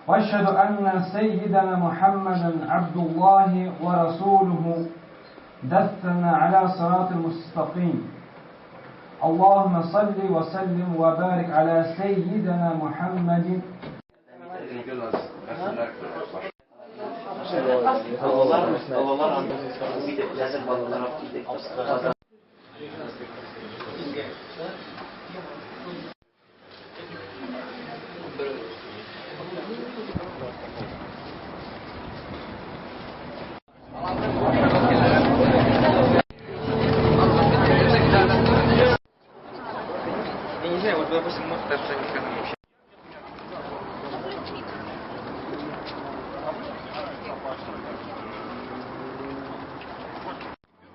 وأشهد أن سيدنا محمدا عبد الله ورسوله دثنا على صراط المستقيم. اللهم صل وسلم وبارك على سيدنا محمد. Я не знаю, вот, допустим, может, даже никогда вообще.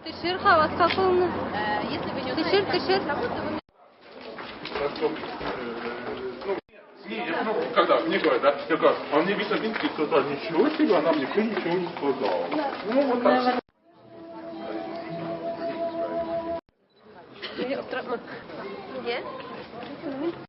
Төшер халатка кулны. Төшер, төшер. Ну, когда мне говорят, да, я говорю, а мне Витаминский сказал, ничего себе, она мне ничего не сказала. Ну, вот так. Не?